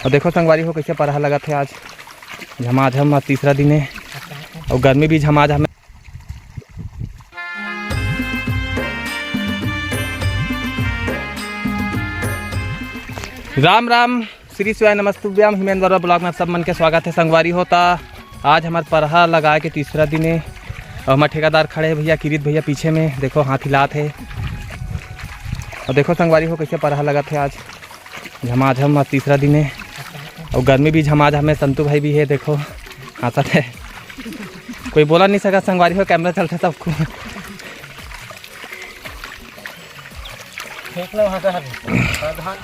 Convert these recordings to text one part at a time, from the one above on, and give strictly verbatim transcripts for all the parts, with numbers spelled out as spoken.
अउ देखो संगवारी हो, कइसे परहा लगत हे आज, झमाझम आज तीसरा दिन हे, अउ गर्मी भी झमाझम हे। राम राम, श्री शिवाय नमस्तुभ्यम, हिमेंद्र वर्मा vlog में आप सब मन के स्वागत हे संगवारी हो। त आज हमर परहा लगाए के तीसरा दिन हे, अउ हमर ठेकेदार खड़े हे भैया, किरीत भैया पीछे में, देखो हाथ हिलात हे। अउ देखो संगवारी हो, कइसे परहा लगत हे आज, झमाझम आज तीसरा दिन हे, अउ गर्मी भी झमाझम हे। संतू भाई भी हे, देखो हांसत हे, कोई बोला नहीं सकत संगवारी हो, camera चलथे सबको। फेंक लो वहाँ से हवे। प्रधान।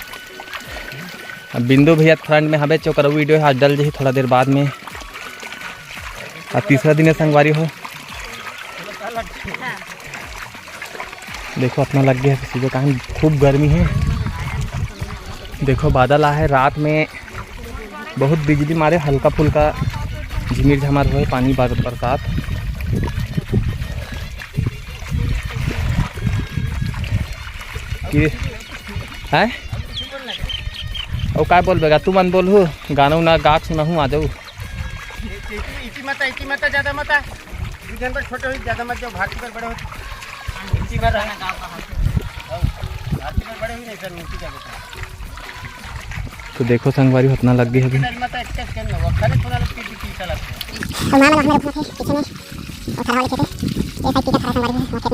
अब बिंदु भैया front में हवे, चोकरऊ video हे, आज डल जाही थोड़ा देर बाद में। अब तीसरा दिन हे संगवारी हो। देखो अतना लग गया हे, सीधे कारण खूब गर्मी हे। देखो बादल आहे, रात में बहुत बिजली मारे, हल्का फुल्का झिमिर झमार होए, पानी बर-, बरसात। कि-, हैं? अउ काय बोलबे गा? तुमन बोलहू, गाना उना गा के सुनाहू, आ जाऊ। इची, इची मत, इची मत, ज्यादा मत। दू झन बर छोटे होई, ज्यादा मत जाओ, भारती बर बड़े होई। इची मत रहना गाँव का हाल। भारती बर बड़े होई नहीं सर, नीचे जाके। तो देखो संगवारी, अतना लग गए अभी। तो मामा लोग हमारे अपना थे पीछे में, वो खड़ा वाले खेते, ये साइड पीछे खड़ा संगवारी है, वो खेत में लगे हैं। तो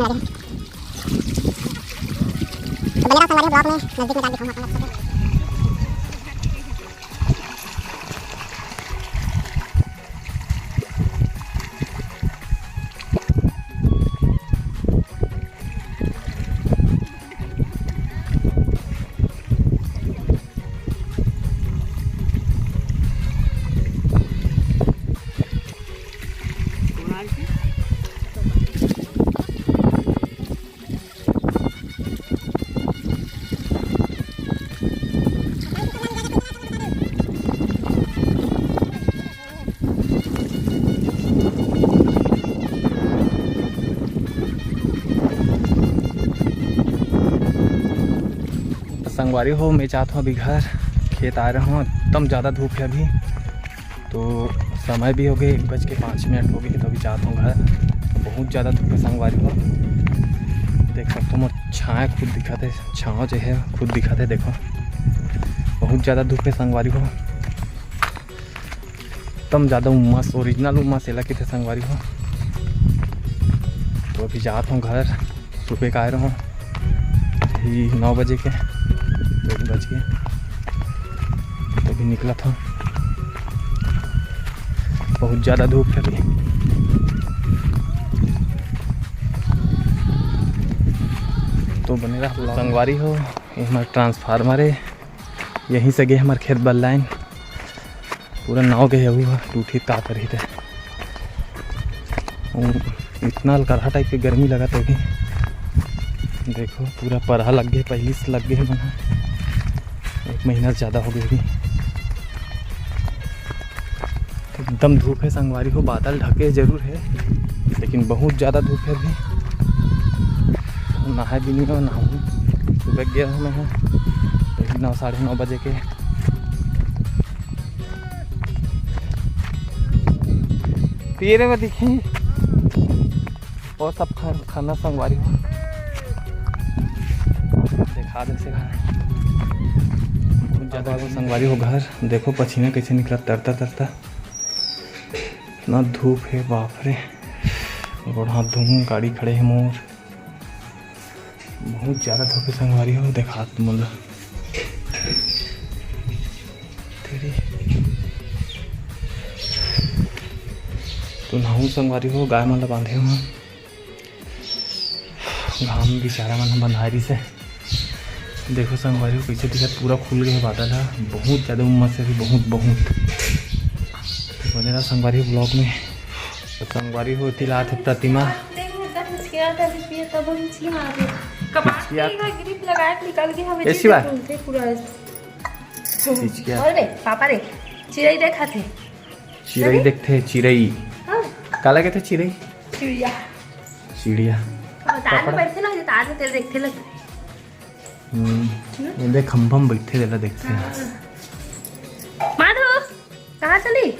बने रहो संगवारी vlog में, नजदीक में जाके दिखाऊंगा आप लोग को। संगवारी हो, मैं जात हूँ अभी घर, खेत आए रहूँ, एकदम ज़्यादा धूप है अभी। तो समय भी हो गए, एक बज के पाँच मिनट हो गए, तो अभी जात हूँ घर। बहुत ज़्यादा धूप है संगवारी हो, देख सकते हो मोर छाया खुद दिखत है, छाँव जो है खुद दिखत है। देखो बहुत ज़्यादा धूप है संगवारी हो, एकदम ज़्यादा उमस, original उमस एला कहिथे संगवारी हो। तो अभी जात हूँ घर, सुबह का आए रहूँ, अभी नौ बजे के, दस बज के, तो अभी निकलत हूँ। बहुत ज़्यादा धूप है अभी। तो बने रहा संगवारी हो, ये हमारा transformer है, यहीं से गए हमारे खेत बर line। पूरा नाव के हऊ ह टूटी का करही ते। अउ इतना अलकरहा type के गर्मी लगत हे अभी। देखो पूरा परहा लग गे, पहिली से लग गे मन ह। एक महीना से ज़्यादा हो गे अभी। एकदम धूप है संगवारी हो, बादल ढके जरूर है, लेकिन बहुत ज़्यादा धूप है अभी। नहाए भी नहीं हो, नहाऊँ। सुबह गया हूँ मैं, अभी नौ, साढ़े नौ बजे के। तीरे में दिखी। और सब खा-, खाना संगवारी हो। दिखा दे से खाना। बहुत ज़्यादा हो संगवारी हो घर। देखो पसीना कैसे निकला, तरता तरता। इतना धूप है, बाप रे। गोड़ हाथ धोऊँ, गाड़ी खड़े है मोर। बहुत ज़्यादा धूप है संगवारी हो, देखात मोला। तेरी। तो नहाऊँ संगवारी हो, गाय मन ला बांधे हूँ। घाम बेचारा मन ह बंधारिस हे। देखो संगवारी हो, कइसे दिखत, पूरा खुल गए हे बादल ह। बहुत ज़्यादा उमस हे अभी, बहुत, बहुत। तो बने रहा संगवारी हो vlog में। तो संगवारी हो, एती लात हे प्रतिमा। देखो, एकदम हिचकियात हे, अभी पिए तब हम हिचकी मार रहे। कपाट हिचकियात। के grip लगा के निकल गए हवे, ए शिवा। देखो, पूरा। हिचकियात। अरे, पापा रे, चिरई देखत हे। चिरई अरे? देखथे, चिरई। हाँ। काला कहिथे चिरई? चिड़िया। चिड़िया। अब तार में कपड़ा। बैठथे ना, ये तार में तेल देखथे लग। हम्म। हम्म? ये देख, खंभा में बैठे तेला देखथे। हाँ। माधव, कहाँ चली?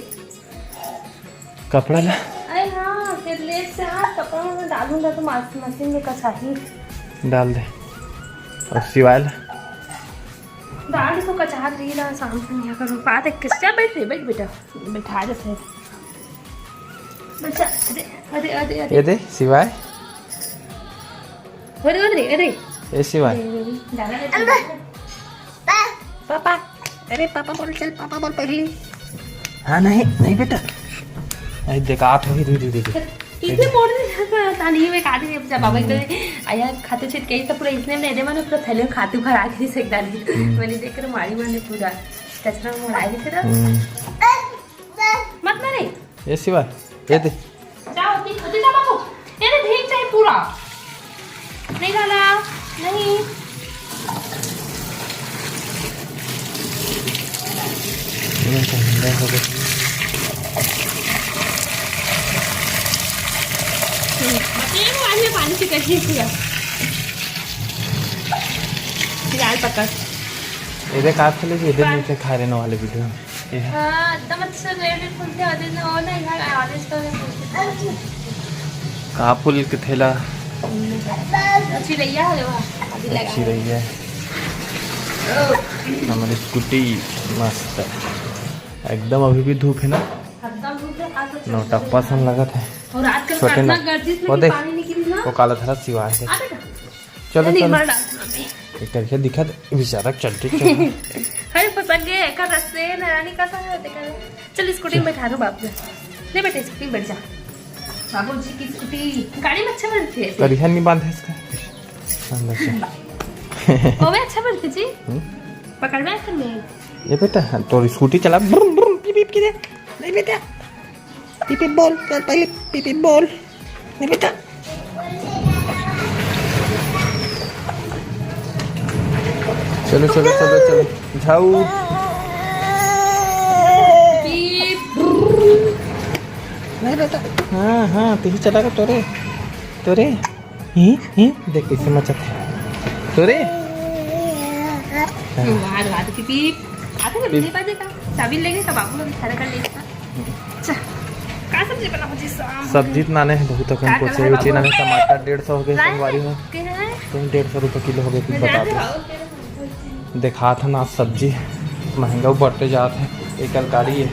कपड़ा ला। अरे हाँ, फिर लेट से हाँ, कपड़ा में डालूंगा तो मशीन में कचाही। डाल दे। और सिवाय ला। डाल तो कचाह रही ना, शाम से नहीं करूँ। बात है किससे? बैठ रे, बैठ बेटा, बैठा देते हैं। बच्चा, अरे, अरे, अरे, अरे। ये दे, सिवाय। अरे, अरे, अरे। ए सिवाय। अरे, अरे, अरे। पापा, अरे पापा बोल, चल पापा बोल पहली। हाँ, नहीं, नहीं बेटा। अरे देख, आ तो ही, दे, दे, दे, दे। इतने मोड़ नहीं था, तानी में काट दिया, जब बाबा इतने आया खाते छिट के, तो पूरा इसने मेरे मन पूरा थैले में खातू भरा के से डाली। हम्म। मैंने देख कर मारी मैंने पूरा कचरा मोड़ा के फिर। हम्म। मत मारे। ये सिवा, ये दे। जाओ, ठीक, ठीक है बाबू। ये तो भीग जाए पूरा। नहीं लाला, नहीं। ये तो ठंडा हो गया। हम्म, बच्चे को आज मैं पानी से कहीं पूरा। फिलहाल पकड़। ये देख, आप चले जी, इधर नीचे खा रहे वाले वीडियो में। ये है। हाँ, एकदम अच्छे से रेडी फूल थे, और दिन और नहीं, यार, आदेश तो नहीं फूलते। का फूल के थैला? चिड़ैया है वो, अभी लगा चिड़ैया है। हमारी स्कूटी मस्त है एकदम, अभी भी धूप है ना, एकदम धूप है, आज तो नौटप्पा सन लगत है। और आजकल छोटे कितना ना। गर्दिश में वो देख, पानी निकली ना। वो काला धरा सिवा है। आ बेटा। चलो, नहीं, चलो। मार डाल, मम्मी। एक करके दिखा दे, बेचारा चल रही है। अरे, फंस गए, एकर रस्ते ना, रानी का सा है, देखा है। चल, स्कूटी में बैठा दो बाप रे। ले बेटे, स्कूटी में बैठ जा। बाबू जी की स्कूटी, गाड़ी में अच्छा बनती है। करिया नहीं बांधे इसका। अंदर से। ओवे अच्छा बनती जी। हम्म। पकड़ में कर में। ये बेटा, तो स्कूटी चला, ब्रुम, ब्रुम, पीप, पीप की दे। नहीं बेटा। पीपी बोल, चल पहले पीपी बोल। नहीं बेटा। चलो, चलो, चलो, चलो। झाऊ। नहीं बेटा। हाँ, हाँ, तू ही चला के तोरे। तोरे। ही, ही, देख कैसे मचत है। तोरे। मार, मार, पीपी। आते ना, पीपी। नहीं बाजेगा। चाबी लेंगे, तब आपको भी खड़ा कर लेगा। अच्छा, का सब्जी बनाबो जी? शाम सब्जी तो नाने है बहुत, अकन का कोचे करबो? उचे नाने, टमाटर डेढ़ सौ हो गए, लाए संगवारी हो। के हैं? तुम डेढ़ सौ रुपये किलो हो गए, कुछ मैं बता जाते दो। रहो, तेरे को देखा था ना सब्जी, महंगा बढ़ते जात है। एक अलकारी है,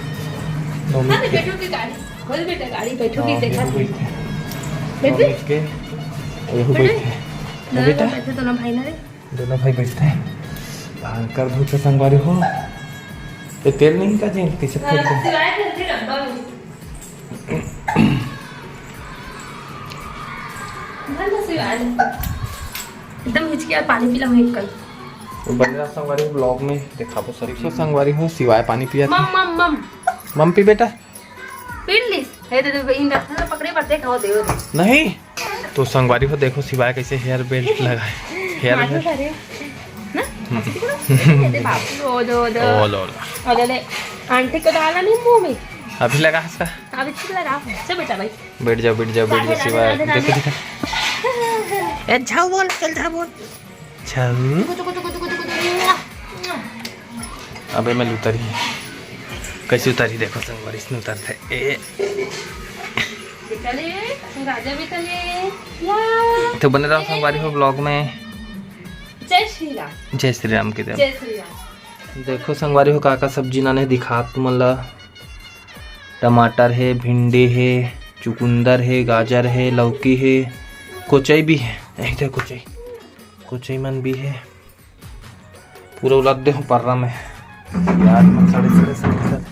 दो हाँ, मिनट के। बैठो की गाड़ी, बोल बेटा, गाड़ी बैठो की हाँ, देखा यहू था। बैठे? दो मिनट के, यहू बैठे? बैठे। ना, बेटा। बैठे दोनों भाई ना रे। दोनों भाई बैठते हैं। भयंकर धूप है संगवारी हो। ये तेल नहीं का जी, कैसे फेंक दे? सिवाय थे, थे डब्बा में। भर ना सिवाय। एकदम हिचकी और पानी पी ला एक कल। तो बने रहा संगवारी हो, vlog में दिखाबो सब। देखो संगवारी हो, सिवाय पानी पिया था। मम, मम, मम। मम पी बेटा। पीट लिस। हे दे दे, इन रखना पकड़े पड़ते खाओ दे। नहीं। तो संगवारी हो, देखो सिवाय कैसे hair belt लगाए। Hair माथो belt। सारे। ना? हम्म। अभी देखो ना। ये दे बाप। ओ दो, दो। ओ लो लो। ओ ले ले। आंटी को डाला नहीं मुंह में। अभी लगा इसका। अभी ठीक लगा। चल बेटा भाई। बैठ जाओ, बैठ जाओ, बैठ जाओ राधे, सिवाय। राधे, राधे, देखो, राधे। देखो। ए, झाऊ बोल, चल झाऊ बोल। छल। अबे मैं उतारी। कैसे उतारी देखो संगवारी, इसने उतारता है। ए। बेटा ले, राजा बेटा ले। या। तो बने रहो संगवारी हो vlog में। जय श्री राम। जय श्री राम की जय। जय श्री राम। देखो संगवारी हो का का सब्जी नाने दिखात तुमन ला। टमाटर हे, भिंडी हे, चुकुंदर हे, गाजर हे, लौकी हे, कोचई भी हे। एक ठे कोचई। कोचई मन भी हे, पूरा उलद दे हूँ पर्रा में। प्याज मन सड़े सड़े सड़े सड़े।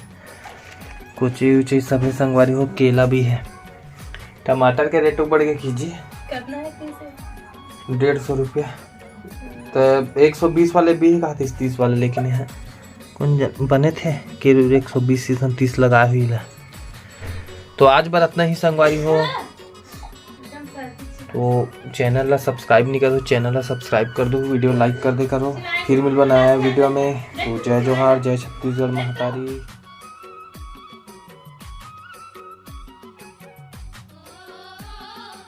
कोचई उचई सब हे संगवारी हो, केला भी हे। टमाटर के रेट बढ़ गए कीजिए। कितना है तीस? डेढ़ सौ रुपया। तो एक सौ बीस वाले भी हे, कहा तीस, तीस वाले, लेकिन हे कौन जन बने थे कि एक सौ बीस से तीस लगा हुई ला। तो आज बर अतना ही संगवारी हो। तो channel ला subscribe नहीं करो, channel ला subscribe कर दो, video like कर दे करो। फिर मिलबो नया video में। तो जय जोहार, जय छत्तीसगढ़ महतारी।